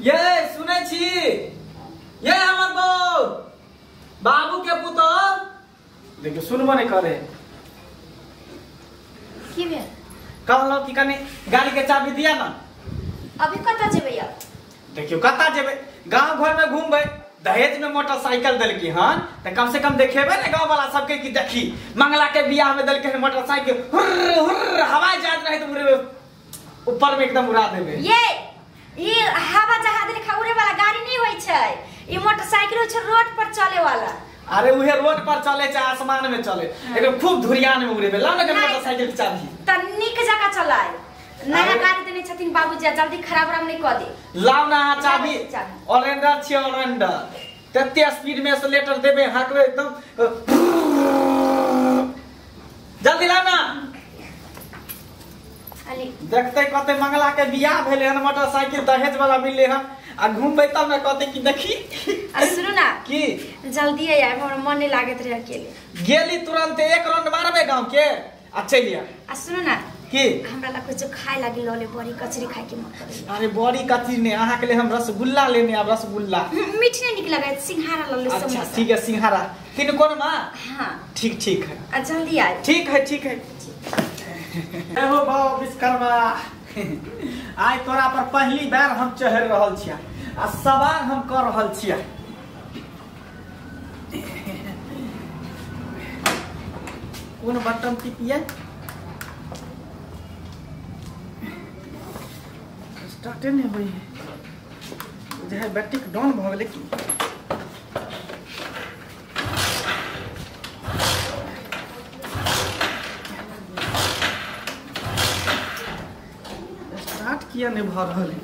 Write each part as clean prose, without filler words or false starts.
ये सुनै छी ये हमर बौ बाबू के पुतोह देखियो सुनबो नहीं करे। की भेल? कहलहुँ कि कनी गाड़ी के चाबी दिया ना। अभी कतऽ जेबै अब? देखियो कतऽ जेबै, गांव घर में घूमबै। दहेज में मोटरसाइकिल देलकी हन त कम से कम देखेबै ने गांव वाला सबके कि देखी मंगला के बियाह में देलके हन मोटरसाइकिल, हुर्र हुर्र हवाई जहाज रहे तो उड़ेबै ऊपर में एकदम उड़ा देबै। ये ई हवा जहाज लेखा उड़े वाला गाड़ी नहीं होई छै, ई मोटरसाइकिल होई छै रोड पर चले वाला। अरे उहे रोड पर चले चाहे आसमान में चले, एकदम खूब धुरियान में उड़ेबै। ला ना मोटरसाइकिल के चाबी। त नीक जगह चलाय, नया गाड़ी देने छथिन बाबूजी, जल्दी खराब राम नहीं क दे। लाओ ना चाबी। ऑलराउंडर छी ऑलराउंडर, तते स्पीड में एक्सीलेटर देबे हाकबे एकदम। जल्दी ला ना। देखते कहते मंगला के बियाह भेले हन, मोटरसाइकिल दहेज वाला मिलले हन आ घूमबे तब ना कहते कि देखी। आ सुनू ना की जल्दी आय, हमरा मन नहीं लागत रहे अकेले। गेली तुरंत एक राउंड मारबे गांव के आ चलि आ। आ सुनू ना की हमरा ला कुछ खाए लागी लले, बड़ी कचरी खाए के मन करे। अरे बड़ी कचरी ने अहाँ के लिए हम रसगुल्ला लेने आब, रसगुल्ला मीठ नहीं निक लगे, सिंघाड़ा लले। अच्छा ठीक है सिंघाड़ा तीन कोन मा। हां ठीक ठीक है, आ जल्दी आय। ठीक है ठीक है। हो बाबा विश्वकर्मा, आइ तोरा पर पहली बार हम चढ़ रहल छिया आ सवार हम कर रहल छिया। कोन बटन टिपिए? स्टार्टे नहीं होई है, जे बैटरी डाउन भ गेलै की? स्टार्ट किया नहीं भ रहल है।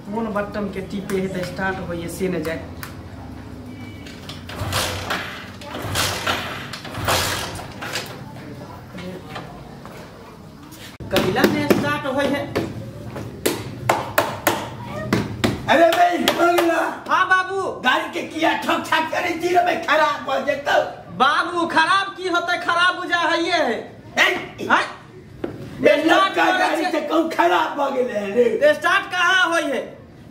कोन बटन के टिपे है त स्टार्ट होइए से न जाए। कहिला में स्टार्ट होय है। अरे भाई मंगला। हां बाबू गाड़ी के किया ठक ठक करे छी रे, खराब भ जेतौ। बाबू खराब की होते, खराब बुझा है ये है। हैं लड़का गाड़ी से कौन खराब भ गेलै रे? स्टार्ट कहां होय है?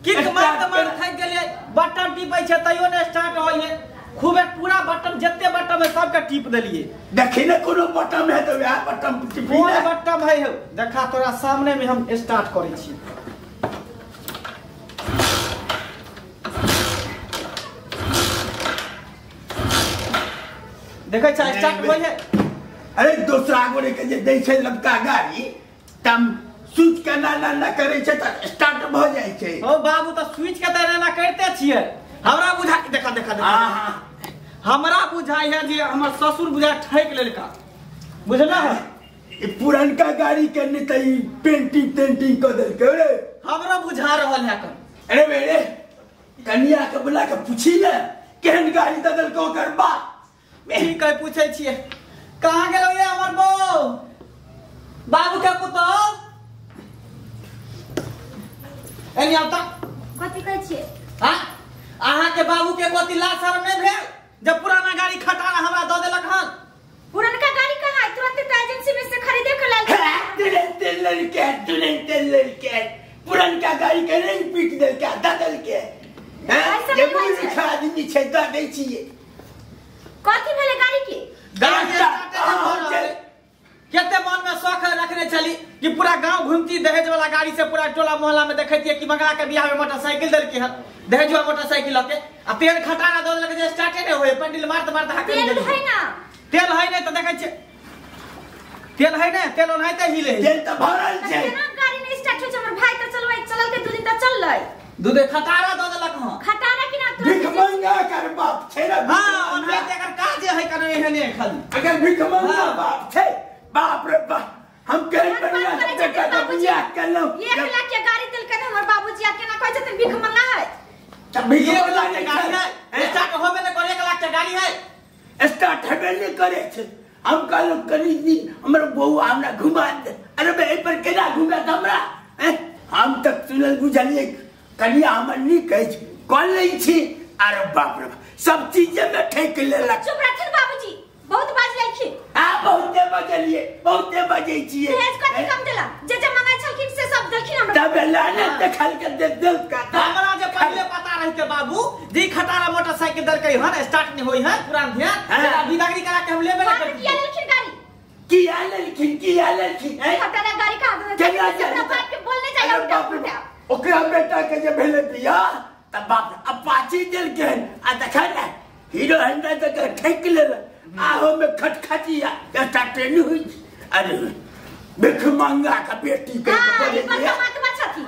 किक मार मार थाकि गेलियै, बटन टिपै छै तैयो ने स्टार्ट होय है। खूबे पूरा बटन जते बटन है सबके टिप देलिए। देखी ने कोनो बटन है तो वह बटन टिपी। कोन बटन है हो? देखा तोरा सामने में हम स्टार्ट करै छी। देखै छ स्टार्ट होय है। अरे दोसरा गोरे के जे दै छै लड़का गाड़ी तम स्विच के ना ना ना करै छै त स्टार्ट भ जाइ छै। ओ बाबू त स्विच के त एना करते छियै। हमरा बुझा देखा देखा देखा हमरा बुझाइ है जे हमर ससुर बुझा ठैक लेलका, बुझला है? ई पुरनका गाड़ी के ने त ई पेंटिंग तेंटिंग क देलकै रे। हमरा बुझा रहल है कन। अरे बेरे कनिया के बुला के पूछी ने केहन गाड़ी द देलकै ओकर बाप। ठीक है पूछै छियै। कहाँ गेलौ ये हमर बौ बाबू के पुतोह? एनी आवता कथि कहै छियै? हां अहाँ के बाबू के कोती ला शर्म नहीं भेल जब पुराना गाड़ी खटारा हमरा the देलक हन? पुरनका गाड़ी कहाँ है? तुरंत त एजेंसी में से खरीदे के लाल। तुरंत लड़के तुरंत लड़के पुरनका गाड़ी के नहीं पीट देलके the देलके। हैं ये मूर्ख आदमी छै the they छियै। कथि भेलै गाड़ी के? गाड़ी केते मन में शौक रखने छली कि पूरा गांव घूमती दहेज वाला गाड़ी से पूरा टोला मोहल्ला में देखैतियै कि मंगला के बियाह में मोटरसाइकिल देलकी हन, दहेजुआ मोटरसाइकिल लके आ तेल खटारा the देलक जे स्टार्टे नै होय, पेंडल मारत मारत हाके तेल है ना। तेल है नै त देखै छियै तेल है नै, तेल ओनाहिते हिले तेल त भरल छै। केना गाड़ी नै स्टार्ट होय छै? हमर भाई त चलबै चलल के दू दिन त चललै, दूधे खटारा the देलक हन। खटारा कि ना? भीख मंगा कर बाप छै ना। हां ओनाहिते एकर काज है कनो एहने खाली। अगर भीख मंगा बाप छै, बाप रे बाप हम केहन बढ़िया बेटा के बियाह केलहुं। 1 लाख के गाड़ी देलकै हमर बाबूजी, आ केना कहै छथिन भीख मंगा है? त भीख 1 लाख के गाड़ी है स्टार्ट होबे नै करे, 1 लाख के गाड़ी है स्टार्ट हेबे नै करे छै। हम कहलहुं कनी दिन हमर बौआ हमरा घुमा दे। अरे बे एहि पर केना घुमात हमरा? हम त सुनल बुझलियै कनिया हमर नीक अछि कऽ लै छी। अरे बाप रे सब चीज में ठेक लेलक। चुप रहथिन बाबूजी, बहुत बाजलखिन। हां बहुते बजलिए, बहुते बजै छियै। दहेज कथी कम देला? जे जे मंगाइ छलखिन से सब देलखिन हमरा। तब लाने देखल के दे देल का। हमरा जे पहिले पता रहते बाबू जी खटारा मोटरसाइकिल देलकै हन स्टार्ट नहीं होई है पुरान ध्यान तेरा बिदागरी करा के हम लेबे ना करती। किया लेलखिन गाड़ी? किया लेलखिन, किया लेलखिन? खटारा गाड़ी का केना हमरा बाप के बोलने जाय उल्टा पुल्टा। ओकरा बेटा के जे भेले बियाह त बाप अपाची देलकै आ देखा ने हीरो होंडा तक ठेक लेल आहो में खटखटिया स्टार्ट नहीं हुई। अरे भिख मंगा का बेटी के बोले परमात्मा छथि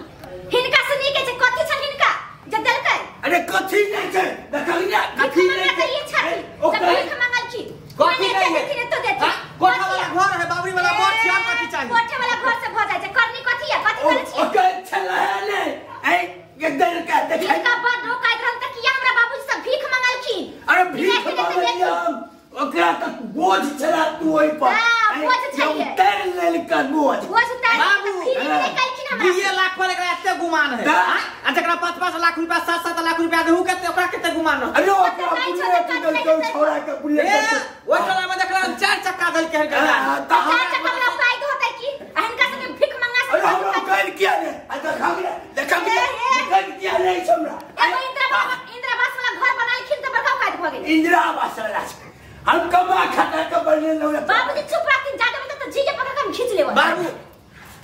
हिनका से नीक छै कथि छ हिनका जे देलकै? अरे कथि नहीं छै देखल ना कथि नहीं छै ओकरा भीख मंगलखिन कथि नहीं है तो देथि। कोठा वाला घर है बाबरी वाला मोर छै आब कथि चाहिए? कोठा वाला घर से भ जाय छै करनी कथि है कथि करै छी? ओकर छला ने ऐ ये देलका देखै हिनका बड रोकाइत रहल त किया हमरा बाबूजी सब भीख मंगलखिन? अरे भीख मंगलियै ओकरा तक बोझ छला तू ओइ पर। हां बोझ छलियै उतार लेलका बोझ। बोझ उतार बाबू निकलखिन हमरा। 2 लाख पर एकरा एते गुमान है आ जकरा 5-5 लाख रुपया 7-7 लाख रुपया देहू कते ओकरा कते गुमान रह? अरे ओकरा बुलेट देलकै छोड़ा के बुलेट ओइ टोला में देखला 4 चक्का देलकै हन गाड़ी। 4 चक्का वाला फायदा होतै की आ हिनका संगे भीख मंगा से? अरे हमरा कर किया ने आ देखा देखा कर किया नहीं हमरा। एगो इंदिरा आवास वाला घर बनालखिन त बड़का औकात भ गेल। इंदिरा आवास वाला हम कमा खाता के बनले लो। बाबूजी चुप रहथिन ज्यादा बता त जी के पकड़ के हम खींच लेब। बाबू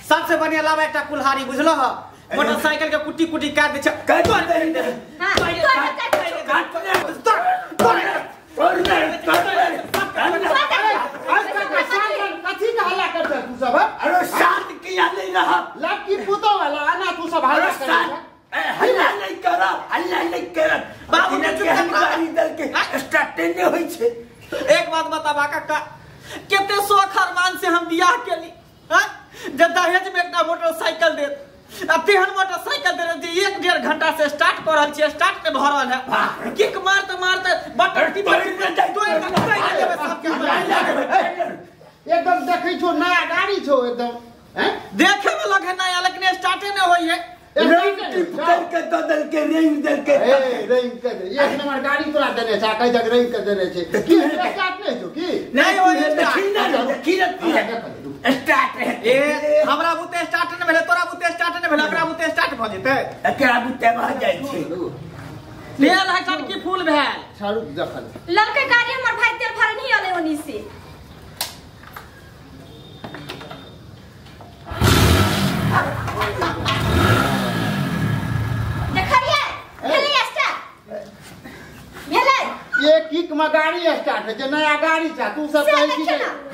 सबसे बढ़िया लावा एकटा कुल्हाड़ी बुझलो ह मोटरसाइकिल के कुट्टी कुट्टी काट दे छै। काट दे हां काट दे तोड़ तोड़ तोड़ कथी के हल्ला करत तू सब? अरे शांत किया नहीं रहा लड़की पुतो वाला आना तू सब हल्ला कर। हल्ला नहीं कर, हल्ला नहीं कर बाबू ने गाड़ी दल के स्टार्ट नहीं होई छै। एक बात बताबा काका केते शौक अरमान से हम बियाह केली हां जब दहेज में एकटा मोटरसाइकिल दे आ तेहन मोटरसाइकिल दे जे 1-1.5 घंटा से स्टार्ट कर रहल छी स्टार्ट में भ रहल है किक मारते मारते बटन टिपै सबके एकदम देखै छो नया गाड़ी छो एकदम हैं देखे में लगे नया लेकिन स्टार्टे नहीं होई है। रिंग करके दो दल के रिंग दल के ए रिंग के एक नंबर गाड़ी तोरा देने छै कहि तक रिंग के देने छै की स्टार्ट नहीं छो की नहीं होई देखी ना देखी ना स्टार्ट है ए हमरा बुते स्टार्ट नहीं भेले तोरा बुते स्टार्ट नहीं भेले एकरा बुते स्टार्ट भ जेतै एकरा बुते भ जाइ छै तेल है टंकी फूल भेल छाड़ू देखल लड़के गाड़ी हमर भाई तेल भरे नहीं अले ओनी से। देखलिए भेलै स्टार्ट भेलै एक किक में गाड़ी स्टार्ट है जे नया गाड़ी छै तू सब कहै छी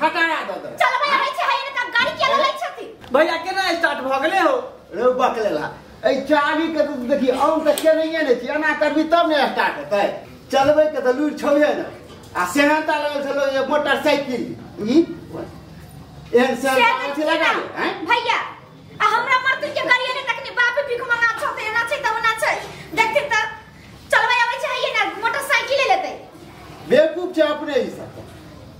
खटारा द दे। चल भैया आबै छै है ने त गाड़ी के लै छथि भैया केना स्टार्ट भ गेलै हो रे बकलेला ए चाबी के तू देखी हम त के नहीं ने छी एना करबी तब ने स्टार्ट हेतै चलबै के त लूर छौहे ने आ सेहनता लगल छलो ये मोटरसाइकिल ई एहन सेहनता अथी लगा ले हैं भैया आ हमरा मर्द के गाड़ी ने तखनी बाप भीख मंगा छौ त एना छै त ओना छै देखथिन त चलबै आबै छै है ने मोटरसाइकिल लेतै। बेवकूफ छै अपने ही सब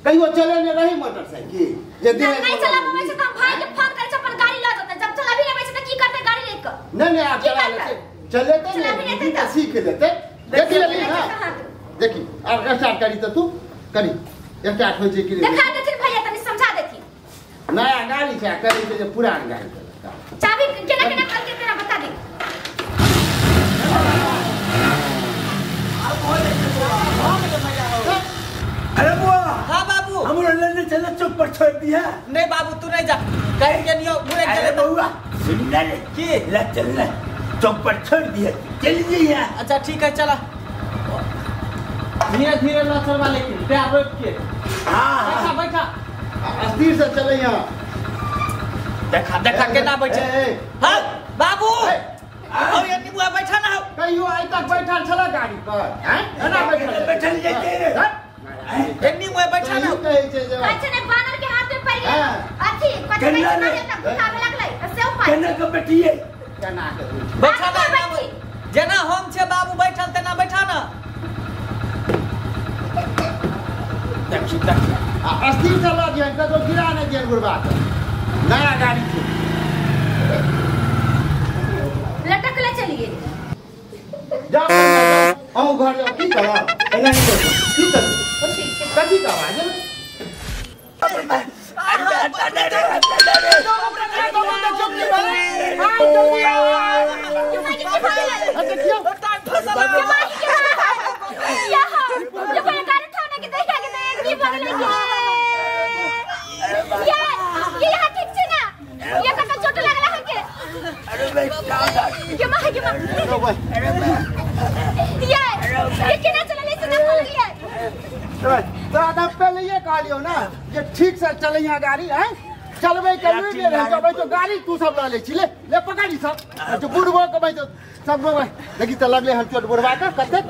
कहियो चले ने रही मोटरसाइकिल जे दे नहीं चलाबै छै त हम भाई के फोन करै छै अपन गाड़ी ल जेतै जब चलाबी आबै छै त की करतै गाड़ी ले के? नहीं नहीं आप चला लेते चलेते नहीं त सीख लेते देखी लेली हां देखी अब स्टार्ट करी त तू करी स्टार्ट होय छै कि देखा देथिन भैया तनी समझा देथिन। नया गाड़ी छै करी छै जे पुरान गाड़ी छै चाबी केना केना करके तेरा बता दे। अरे बुआ हां बाबू हमरो लेने चले चौक पर छोड़ दिया। नहीं बाबू तू नहीं जा कहीं के नहीं घुरे अरे बउआ सुन ले की ले चल ले चौक पर छोड़ दिया चल जइया। अच्छा ठीक है चला धीरे धीरे ना चलवा लेकिन पैर रोक के। हां बैठा बैठा स्थिर से चले यहां देखा देखा केना बैठे। हां बाबू और ये निबुआ बैठा ना कहियो आइ तक बैठल छला गाड़ी पर हैं एना बैठल बैठल जइते रे एन्नी मुए बैठा ना कहै छै जे अच्छा ने बानर के हाथ में पड़ गेल अथी कथि कहै छै ना तब उठावे लगलै से उपाय केना के बैठिए केना के बैठा ना जेना हम छे बाबू बैठल तेना बैठा ना देखी देखी आ अस्थिर से ल दिहन कतौ गिरा नहि दिहन गुरबा के नया गाड़ी छै लटकले चलिए जाओ अहूँ घर जाओ की करब एना नहि करू की करब कथी का आवाज? पहले ये कहलियो ना ये ठीक से चले यहाँ गाड़ी है चलबे के लुइ ले जबै तो गाड़ी तू सब ल ले छी ले ले पकड़ी सब जो बुढ़बो के भाई तो सब देखी त लगले हम चोट बुढ़बा के कते हां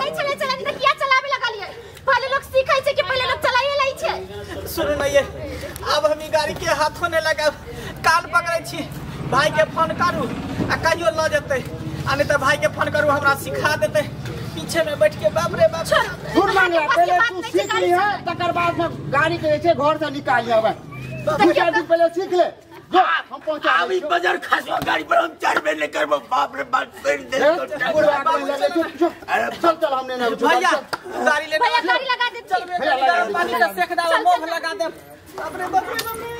नहीं चले चले त किया चलाबे लगलिए पहले लोग सीखै छै कि पहले लोग चलाइए लै छै। सुनू न ये अब हम ई गाड़ी के हाथों ने लगाब कान पकड़ै छी भाई के फोन करू आ कहियो ल जेतै आ नहीं त भाई के फोन करू हमरा सिखा देतै पीछे में बैठ के बाप रे बाप। सुन मांगला पहले तू सीख लिहा तकर बाद में गाड़ी के जे छै घर से निकाल आबै दू चार दिन पहले सीख ले जो हम पहुंचा अभी बाजार खासवा गाड़ी पर हम चढ़बे नहीं करबो बाप रे बाप फिर दे अरे चल चल हमने ना भैया गाड़ी ले भैया गाड़ी लगा दे चल पानी से सेक दाओ मोह लगा दे बाप रे बाप रे।